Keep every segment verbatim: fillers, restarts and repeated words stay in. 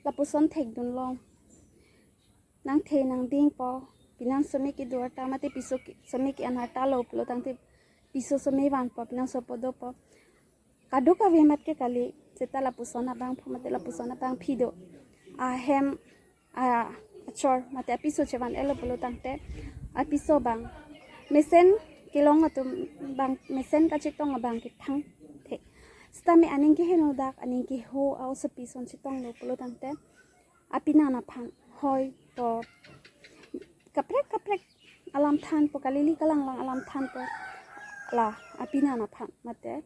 Lapuson thekdun long. Nangthe nangdingpo. Pinan some kedo arta mate piso ke-, some ke-an arta lo pulo tangte piso some vanpo, pinan sopo dopo. Kadokave mat ke kali, seta lapuson abangphu mate lapuson abangpi do. Ahem, a, achor mate apiso chevan-etlo pulo tangte apiso abang mesen kelong atum abang, mesen kachetong abang ke thangthe. Sitame aning kehenodak, aning keho a-osopi ason chetonglo pulo tangte apinan aphan hoipo, kaprek kaprek alam thanpo, kalili kalanglang alam thanpo, la apinan aphan mate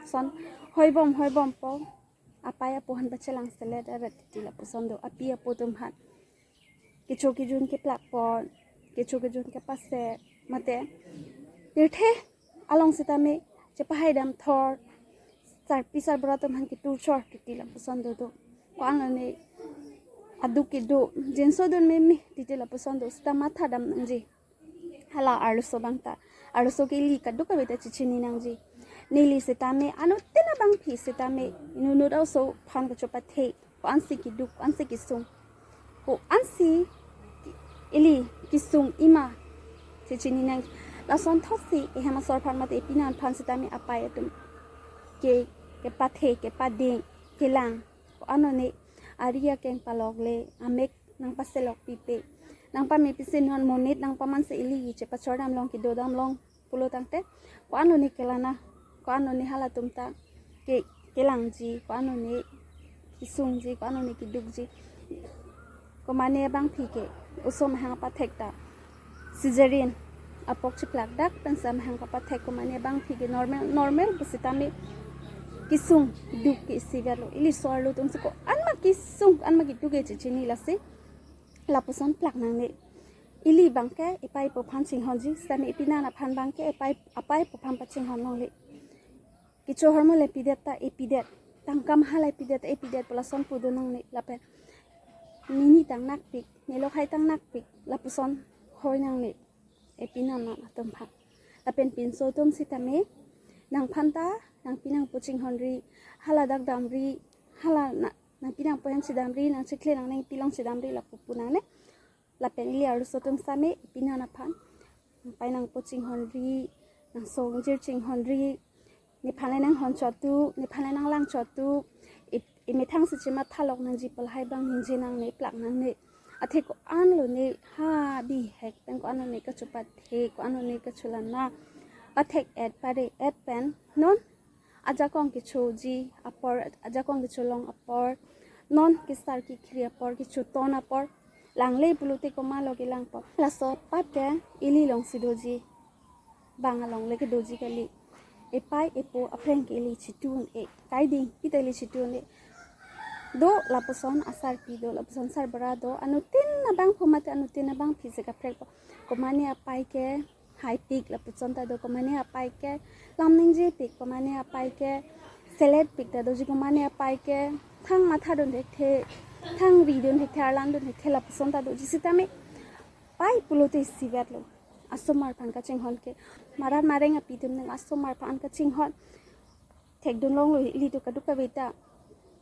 son hoibom hoibompo. Apei apo aphan pachelang selet aret titi lapuson do. Api apo atum aphan kecho kejun keplakpon, kecho kejun kepase mate pirthe along sitame chepahai damthor, sarpi sarbura atum aphan ketur chor titi lapuson dodo. Ko-an lone aduk kedo, jinso dun meme titi lapuson do, sita matha dam nangji. Hala arloso abang ta, arloso ke ili kadokave ta chechini nangji. Neli sitame anuttin abangpi sitame inut inut a-oso aphan kachepathe, ko-ansi keduk, ko-ansi kesung, ko-ansi ili kesung ima chechini nang. Lason thotsi ehem asor aphan mate epinan aphan sitame apei atum ke, kepathe, kepading, kelang. Ko-an lone ari akeng palokle, amek nangpaselok pipe, nangpame pisi non monit nangpamansi ili chepachor dam long, kedo dam long pulo tangte ko-an lone kelana, ko-an lone halatum ta ke, kelangji, ko-an lone kesungji, ko-an lone kedukji. Komane abangpi ke oso mahang apathek ta cesarean apok cheplak dak pensi mahang kapathek. Komane abangpi ke normal, normal pusitame kesung duk ke isivetlo. Ili so-arlo atumsi ko-an ma kesung, ko-an ma keduk ke chechini, lasi lapuson plak nangne. Ili abangke epei apo aphan chinghonji, sitame epinan aphan abangke epei, apei apo aphan pachinghon longle. Kecho ahormu le pidet ta epidet, tangka maha le pidet ta epidet pu lason pudun nangne. Lapen nini tang nakpik, nelok hai tang nakpik, lapuson hoi nangne epinan atum aphan. Lapen pinso atum sitame nangphan ta nangpi nangpo chinghonri, hala dak damri, hala na, nangpi nangpo hemsi damri, nangchikle nangnengpi alongsi damri lapu pu nangne. Lapen ili arloso atum sitame epinan aphan nangpei nangpo chinghonri, nangsong jir chinghonri, nephan le nanghon chotu, nephan le nanglang chotu, e, emethangsi chemathalok nangji pu lahai abang ningje nangne, plak nangne. Athe ko-an lone ha bihek pen ko-an lone kachepathe, ko-an lone kachelana, pathek-et pare-et pen non ajakong kechoji apor, ajakong kecholong apor, non kesar kekhri apor, kechoton apor, langle pulote komatlo kelangpo. Laso apat ke ili alongsi doji, bang along le kedoji kali. Epei epo aphrang ke ili chitu un-e, kaidingpi ta ili chitu un-e. Do lapuson asarpi do, lapuson sarbura do, anuttin abangphu mate anuttin abangpi si kaprekpo. Komane apei ke haipik lapuson ta do, komane apei ke lam ningjepik, komane apei ke seletpik ta doji, komane apei ke thang mathadun thekthe, thang ridun thekthe, arlandun thekthe lapuson ta doji. Sitame pei pulote isivetlo. Asomar aphan kachinghon ke, marat mareng api atum nang asomar aphan kachinghon thekdun longlo, ili atum kadokave ta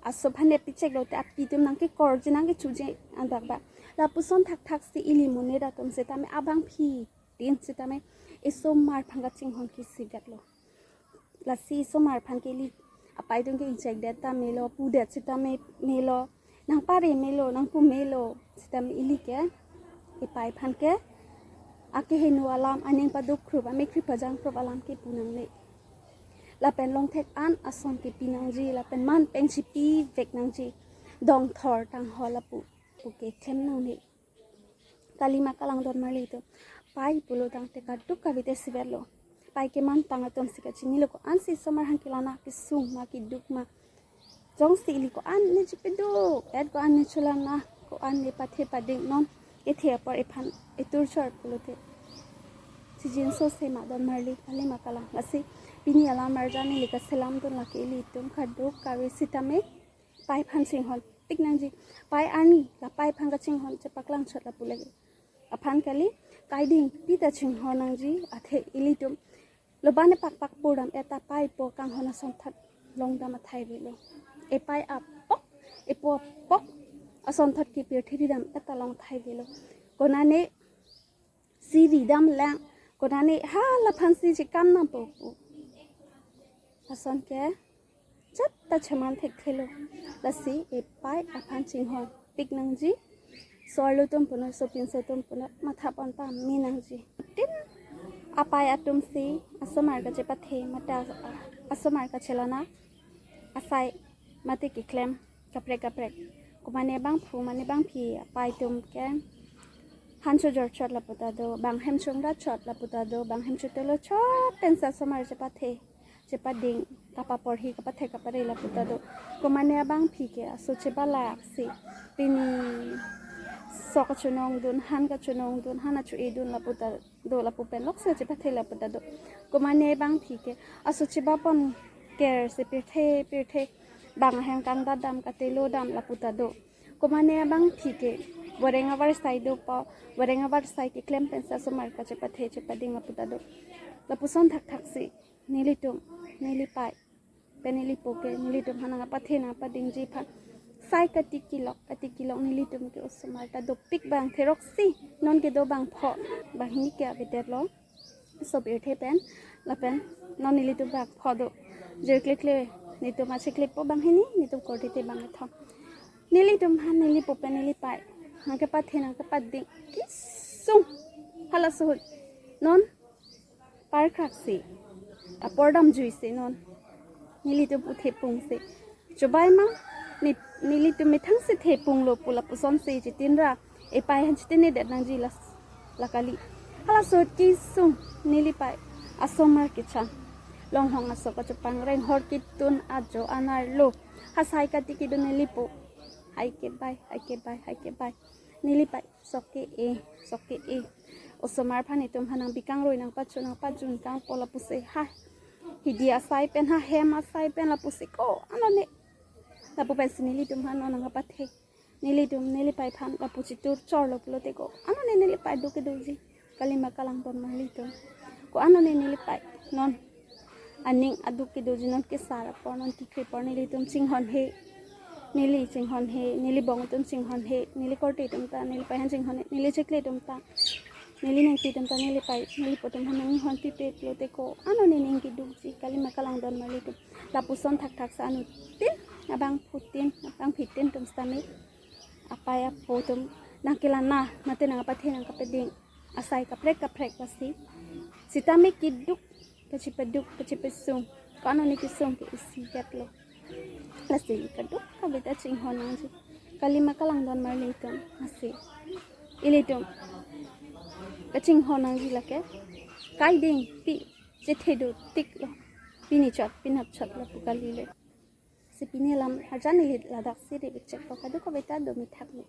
aso aphan ne picheklo te api atum nangkekorji nangkechoji anbak ba. Lapuson thakthaksi ili monit atum sitame abangpi tin sitame esomar aphan kachinghon ke isivetlo. Lasi esomar aphan ke ili apei atum ke inchekdet ta melo, pudet sitame melo, nangpare melo, nangpu melo, sitame ili ke epei aphan ke akeheno alam, aning padukrup, amekkri pajangkrup alam ke pu nangne. Lapen longthek an ason kepi nangji, lapen man pen chipivek nangji. Dongthor tanghol lapu pu ke klem nangne. Kalima kalang don marli atum. Pei pulo tangte kadokave ta isivetlo. Pei ke mantang atumsi kachinilo, ko-ansi esomar aphan kelana, kesung ma keduk ma. Jongsi ili ko-an ne chipiduk-et, ko-an ne chelana, ko-an ne pathe pading, non kethe apor ephan etur chor pulote chijinso sema don marli, kalima kalang. Lasi pini alam arjan neli kaselam dun lake, ilitum kadokave sitame pei aphan chinghonpik nangji. Pei arni la pei aphan kachinghon chepaklang chot lapu lake aphan kali, kaidingpi ta chinghon nangji. Athe ilitum loban epak pak purdam-et ta pei epo kanghon ason tha longdam athai avelo. Epei apok, epo apok Asonthot ke pirthe ridam ta long thai velo. Konane si ridam lang. Konane halaphan si chekam nangpo pu. Ason ke jat ta cheman thekthelo. Lasi epai aphan chinghon pik nangji. So-arlo atum punon, sopinso atum punon, matha pon pame nangji. Tin apai atum si asomar kachepathe mate asomar kachelang asai mate keklem kaprek kaprek. Komane bangphu mane bangphi apai atum ke han chojor chot lapu ta do, bang hem chongrat chot lapu ta do, bang hem chotolo chot pensi asomar chepathe chepading, kapaporhi, kapathek kapare lapu ta do. Komane abangphi ke aso chebalak si pini sok kachonong dun, han kachonong dun, han acho-e dun lapu ta do, lapu pen lok si chepathe lapu ta do. Komane abangphi ke aso chebapon ker si pirthe pirthe bang ahem kangdat dam, katelo dam lapu ta do. Komane abangphi ke boreng avarsai dopo, boreng avarsai keklem pensi asomar kachepathe chepading lapu ta do. Lapuson thakthak si nelitum, nelipai pen nelipo ke nelitum aphan nangpathe nangpadingji aphan sai katikilok katikilok nelitum ke osomar ta dopik bang therok si non kedo bang pho banghini ke avedetlo. So pirthe pen lapen non nelitum bang pho do. Jirkle kle netum achiklepo banghini, netum korte te bang ethom. Nelitum aphan nelipo pen nelipai nangkepathe nangkepading kesung. Halaso ahut non parkrak si apor damjui si non nelitum pu thepung si, chobai ma, ni, nelitum methang si thepunglo pu lapuson si chitin ra epai aphan chitin-edet nangji la, la kali. Halaso ahut kesung nelipai asomar kechan longhong aso kachepang renghor kitun ajo anerlo. Ha sai katiki do nelipo. Hai kebai, hai kebai, hai kebai. Nelipai sok ke-e, sok ke-e. Osomar aphan itum aphan nangbikangroi nangpacho nangpajun kangpo lapusi ha hidi asai pen, ha hem asai pen lapusi ko-an lone. Lapu pensi nelitum aphan non nangpathe. Nelitum nelipai aphan lapu chitur chorlo pulote ko-an lone nelipai duk kedoji. Kalima kalang don marlitum. Ko-an lone nelipai non aning aduk kedoji, non kesar apor, non kekre apor nelitum chinghon he. Neli chinghon he, neli bong atum chinghon he, neli korte atum ta, nelipai aphan chinghon he, neli chikle atum ta, neli nangpi atum ta, nelipai, nelipo atum aphan nanghon pipe pulote ko-an lone ning kedukji, kalima kalang don marlitum. Lapuson thakthak si anuttin, abangphutin, abangphitin atum sitame apai apo atum nangkelang mate nangpathe nangkepading asai kaprek kaprek lasi sitame keduk kachepaduk kachepasung, ko-an lone kesung ke isi gatlo. Lasi ili kadokave ta chinghon nangji, kalima kalang don marlitum. Lasi ilitum kachinghon nangji lake kaiding pi chethe do tiklo, pini chot penap chot lapu kalilo. Si pini alam arjan ili ladak si ri bikchek po, kadokave ta do mithak ni.